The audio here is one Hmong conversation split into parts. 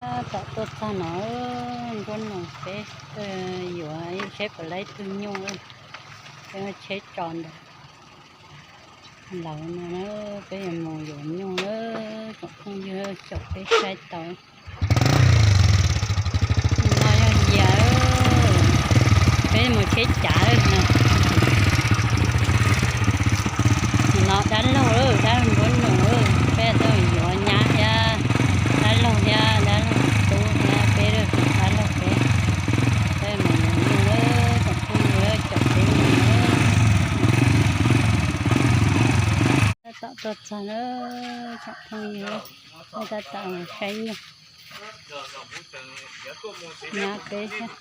Tam tuaj txog no, nruab noog peb tuaj yuav seb puas laib tug nyuj, peb muab tsheb tso ntawd. Lawv no, peb yuav mus yuav nyuj na, tsoom phooj ywg, caum peb saib tau. No yog Yias, peb mus tsheb cav no. No dab laug, dab laug nruab noog, peb tuaj yuav nyab thiab dab laug thiab dab laug tub thiab peb dab laug peb, peb mus yuav nyuj, tsoom phooj ywg, caum peb mus. Tab tom tuaj txog na, tsoom phooj ywg, tab tom saib nyuj. Nyab peb thiab.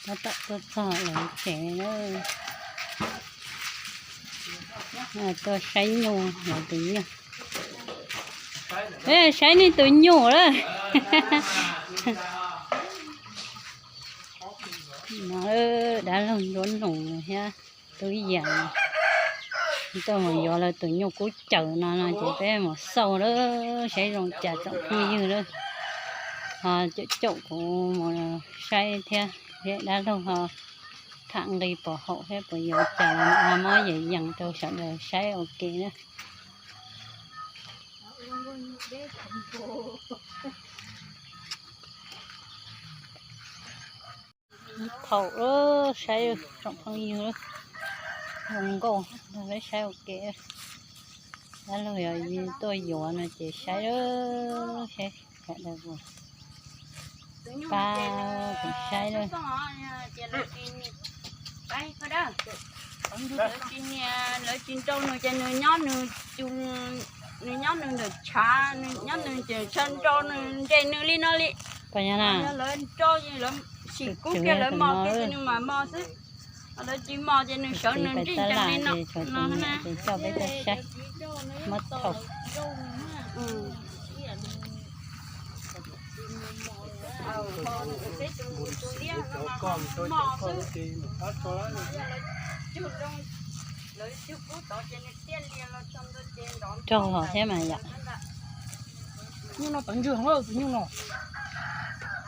Tab tom tuaj txog lawv tsev na. Tuaj saib nyuj, lawv tus nyuj. Saib nej tus nyuj lawm. No dab laug nruab noog thiab tub Yias tuaj mus yuav lawv tus nyuj kub caws no no ces peb mus xauj lawm saib zoo cas tsoom phooj ywg lawm. Ho caum caum kuv mus saib thiab, dab laug ho tham nqi pom haum thiab puas yuav cas los ho muab yees yees rau sawv daws saib ua ke na. Thaum saib tsoom phooj ywg, zoo nkauj, peb saib ua ke. Dab laug yog tuaj yuav no ces saib saib, pab kuv saib lawm. Lawv tsis nrau nws ces nws nyob nws, nws nyob nws ntawm tshav, nws nyob nws ces nrau nws nres nws li no li. Yog lawv nrau, lawv sim kub kiag lawv mos kiag ces nws mam mos xwb. Lawv tsis mos ces nws sawv nws nres nres li no. Coj peb tuaj saib, muab thaum. Raug thiab mas yom. Nyuj no tawv ntswg, tus nyuj no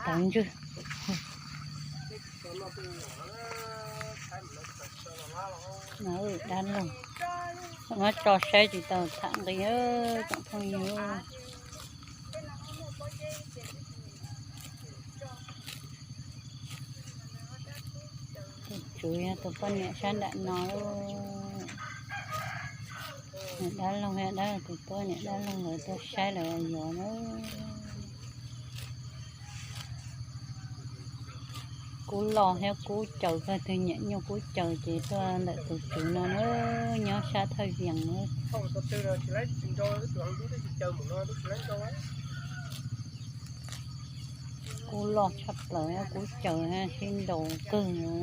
tawv ntswg. Dab laug, muab tso saib tsis tau tham nqi, tsoom phooj ywg. Tus tswv yog tus poj niam sab nram no. Dab laug, dab laug tus poj niam dab laug lawv tuaj saib lawv yuav na. Kub loj thiab kub caws, koj twg nyiam nyuj kub caws ces tuaj ntawm tus tswv no na, nyob sab Thaj Vias na. Kub loj tshaj plaws, kub caws sib nraus kawg no.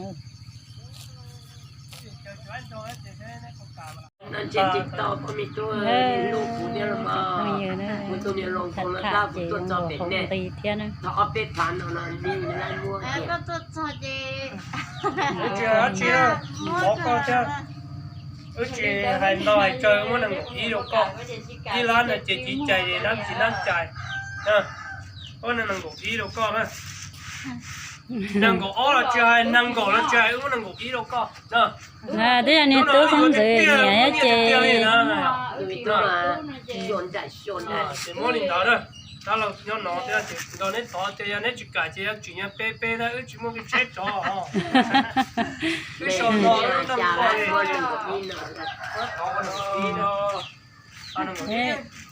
Tham tham ces mus haum nqi thiab na. Wb tsis hais ntau hais tsawg, muab nees nkaum ib rau koj. Ib lab no ces tsis cais, lab tsis lab cais. Muab nees nkaum ib rau koj na. Nees nkaum ob los tsis hais, nees nkaum los tsis hais, wb muab nees nkaum ib rau koj. Twb yog niag tub xeeb ntxwv nyiam thiab ces. Ces muab li ntawd na. Dab laug nyob no thiab ces nrog neb tod ces yog neb tsis kam ces yog tsim nyog pe pe na, wb tsis muaj kev tsheb rov. Wb sau no, wb neej koj li.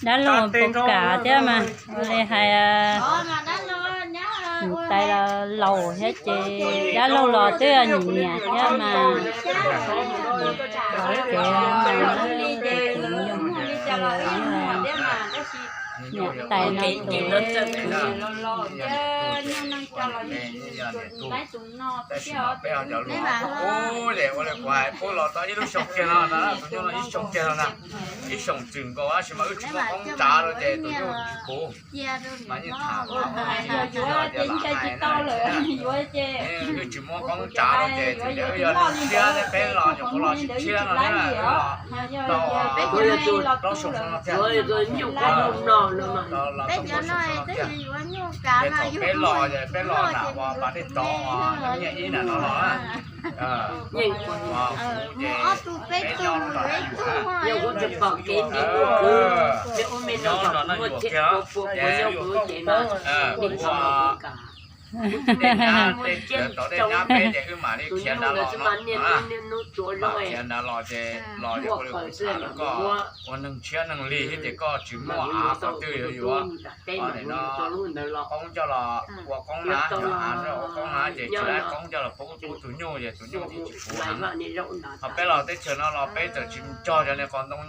Dab laug puas kam thiab mas ua li hais, tais laus thiab ces dab laug los twb nyiam nyiam thiab mas. Ces Tais no tus los los, nyuj neej tso los tus laib tus no, tab sis mas peb ho cov lus ub, ua li kuv hais, pub los tau ib lub xyoos kiag no na, tus nyuj no ib xyoos kiag no na, ib xyoos txwm nkaus, tab sis mas wb tsis muaj qoob tsav rau ces tus nyuj tsis puv. Mas yeej tham, wb tsis muaj qoob tsav rau ces txawm tias wb yog neeg tshiab thiab peb los nyuam qhuav los tshiab no thiab, los tau plaub xyoos no thiab. Los tau plaub xyoos no thiab. Ces thaum peb los ces peb los nram uas pas dej tod uas nyiaj ib nram no los na. Kuv ces peb nyob rau nram Yuam na. Nyob rau nram Yuam kiag, ces Yuam Koj Poob, tej nyab, tej tod tej nyab peb ces wb mam li khiav nrad los no. Mam khiav nrad los ces los ces ua li kuv tham rau koj, ua neeg tshiab neeg lig thiab ces koj tsis muaj av qhov twg yuav yuav, no, qoob coj los ua qoob na, yog av ua qoob na ces tsis laib qoob coj los pub tus nyuj ces tus nyuj thiaj tsis puv heev. Ho peb los teb chaws no los peb txawm tsis cog cov niag qos ntoo,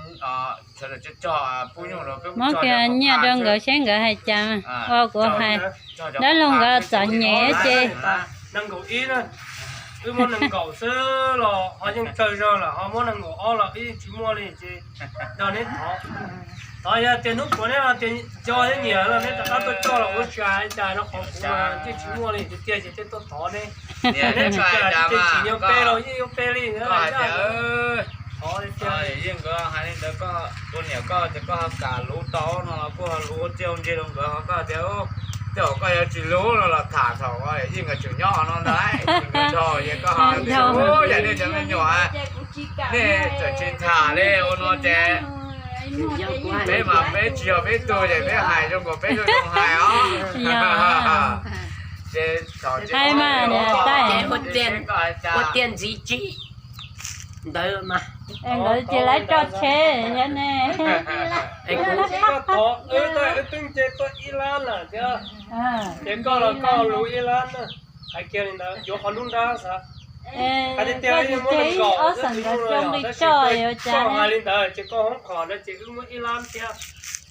cog cog pub nyuj los peb muab kiag nyiaj rau nkawd seb nkawd hais cas, ua kuv hais, dab laug nkawd txom nyem ces nees nkaum ib na, wb muab nees nkaum xwb los ho yeej tsawg zog lawm, ho muab nees nkaum ob los wb yeej tsis muaj li ces nrog neb thov. Thov yog tias hnub puav neb tias nco thiab nyiam los neb rov qab tuaj coj los ua tsis hais cas rau qhov kuv mas yeej tsis muaj li tiag tiag ces thiaj tuaj thov neb. Neb tsis kam ces tsis nyob peb los yeej yuav peb li. Yeej nkawd hais li ntawd, koj tus niam koj ces koj ho kam luv tau no los kuj ho luv txij hauv ntsis rau nkawd, ho koj tias tej zaum koj yuav tsis luv no los tham thaum yeej nkawd tseem nyob no ntag. Nkawd dhau ces koj ho tias yam nej cov me nyuam, nej txawm tsis tham li ua no ces peb mas peb tsis yog peb tug ces peb hais zoo nkaus peb zoo zoo hais os. Ces hais mas ua tiag ntxiv tsis ntawd mas nkawd tsis laib tso tsheb thiab ne. Koj thov wb, wb twb nce tuaj ib lab lawm thiab, ces koj los koj luv ib lab na. Hais kiag li ntawd yuav qhov nruab nrab xav. Hais tiag tiag koj tsis muab ib ob xeem nkawd coj nqi coj yuav cas hais li ntawd ces koj hoob qhom na ces wb muab ib lab thiab.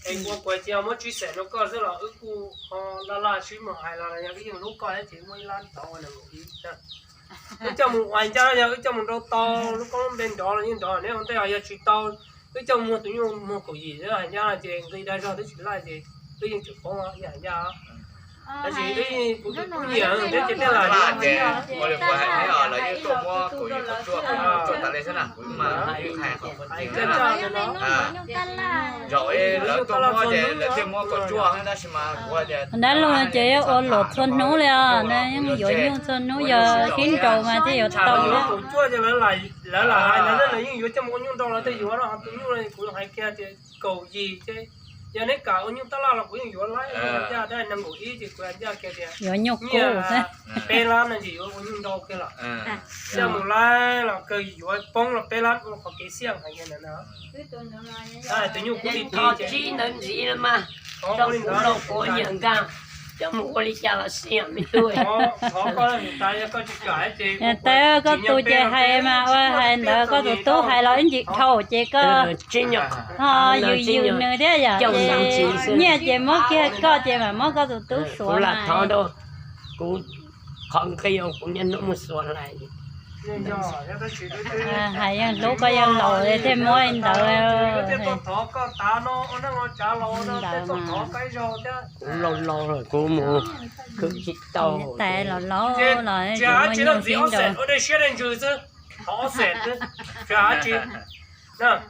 Es ua kuv cia muab tsib xeem rau koj xwb los wb kuj ho laj laj sib mus hais los yog wb yeej hlub koj thiab ces muab ib lab tod ua nees nkaum ib. Wb coj mus ua ncaj, yog wb coj mus nrau tau lub koob lub npe nrov los yeej nrov, neb ua ntej os, yog tsis tau wb coj mus muag tus nyuj muag kaum yim hais ncaj ces nqi dag zog twb tsis laij ces wb yeej tseem poob ib hais ncaj. Tab sis wb kuv tus tub nyiam thiab ces tej lam ces ua li kuv hais neb os, lawv yeej tuaj muab kaum yim kaum cuaj kaum cuaj tas li xwb na, kuv mas hais qhov zaum lawv tuaj muab ces lawv thiaj muab kaum cuaj, tab sis mas kuv hais tias dab laug no ces yuav ua luam txhua hnub li os, yeej yuav nyuj txhua hnub, yog sib nraus mas thiaj yuav tau. Kaum cuaj ces lawv lam hais ntawd, lawv yeej yuav coj mus ua nyuj nrau los tej yuav no, ho tus nyuj kuv hais kiag tias kaum yim ces yog neb kam ua nyuj tab laj los kuv yeej yuav laib, ncaj tab nees nkaum ib ces kuv hais ncaj kiag tias yuav nyuj nyiaj peb lab no ces yuav ua nyuj nrau kiag lawm. Coj mus laib los kawg yuav poob los peb lab ua qhov kev xiaj hais kiag ntawd na. Tus nyuj kuv li thov tsib ntawd ntxiv mas, coj mus ua li cas los xiam me tub. Tais koj tus ces hais mas ua hais ntawd, koj tus tub hais los ib ntsis dhau ces koj ho yws yws nws thiab yom, ces nyiaj ces muab kiag koj ces mam muab koj tus tub suav mas. Kuv qhov nqi kuv niaj hnub mus xuas hlais. Hais yeej hlub koj yeej laus li thiaj muab li ntawd. Kuv laus laus lawm kuv mus khwv tsis tau. Tais laus laus los tsis muaj nyuj sib nraus.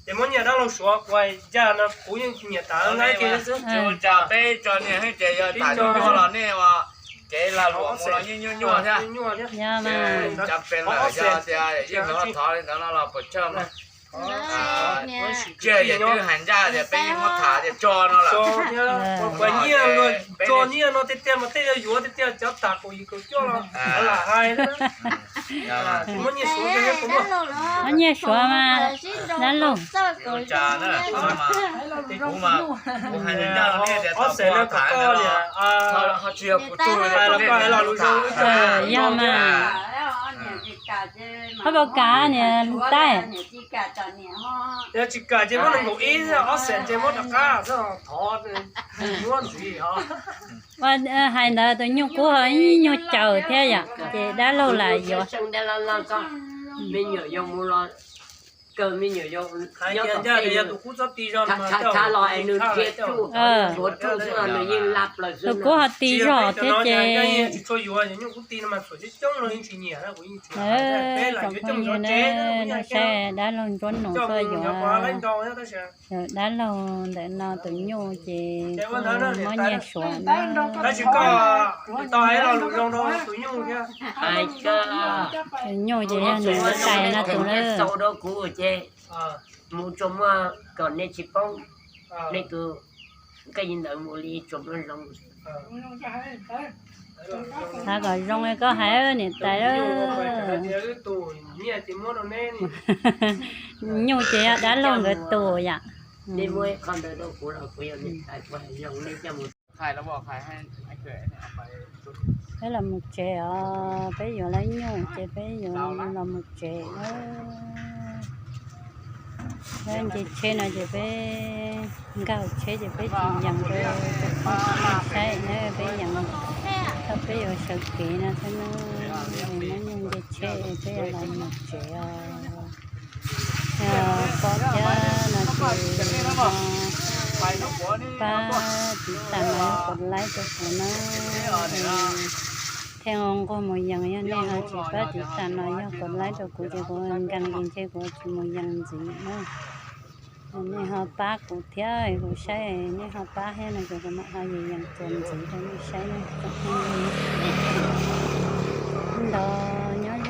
Ces muab nyiaj dab laug suav ua ncaj no kuv yeej nyiam tas nqaij kiag xwb. Tsis ua cas, peb tso niag ces yog tham nyuaj los nej ua kev lag luam mus los nyuaj nyuaj thiab. Tsis ua cas, peb lawm yog tias yeej thov li ntawd no los puas tsawg mas. Tsiaj ces twb hais ncaj tias peb yeej muab tham tias tso no lawm. Tso nyiaj no tiag tiag mas tej yuav yuav tiag tiag, cov tham kaum yim kaum cuaj los lam hais. Muab nyiaj suav mas dab laug. Kuv mas kuv hais ncaj rau nej tias thaum kuv tham ntawd los ho tsis yog kuv tug, yog mas. Ob pab kam niam tais. Yog tsis kam ces muab nees nkaum ib, ob xees ces muab rov qab xwb, thov muab ntxiv os. Hais ntawd tus nyuj kub ho ib nyuag caws thiab yom, ces dab laug lam yuav. Yog tus kub txob ti zog no, tus kub ho ti zog thiab ces tsis tshua yuav, nyuj kub ti no mas txhuam coob coob no yeej tsis nyiam, kuv yeej tsis hais, peb lam yuav coj mus zov tsev, saib dab laug ntsuab nus tuaj yuav. Dab laug ntawm no tus nyuj ces muab nyiaj suav na. Tab sis koj tau hais lo lus zoo rau tus nyuj thiab. Tus nyuj ces yog nws tais no tus lawm. Mus tsuas muaj kom nej tsis poob, nej tus koj yi ntawd mus li tsuas muaj zoo. Hais kom zoo li koj hais niam tais. Nyuj ces yog dab laug nkawd tus yom. Peb los mus tsev os, peb yuav lawv nyuj ces peb yuav los mus tsev. Lawv nce tsheb no ces peb nkag hauv tsheb ces peb tsis yees rau cov phooj ywg saib na, peb yees thaum peb yuav sawv kev no xwb na. Lawv nyuj nce tsheb peb yuav los mus tsev os. Yog pom thiab no ces pab tiv tam los yog kom like rau kuv na. Thiaj nquag mus yees, yog nej ho tsis pab tiv tam los yog kom like rau kuv ces kuv nkees ces ntshe kuv tsis mus yees ntxiv na. Nej ho pab kuv thiab kuv saib, nej ho pab thiab no ces kuv mam ho yees yees txuas ntxiv rau nej saib na. Nto nyob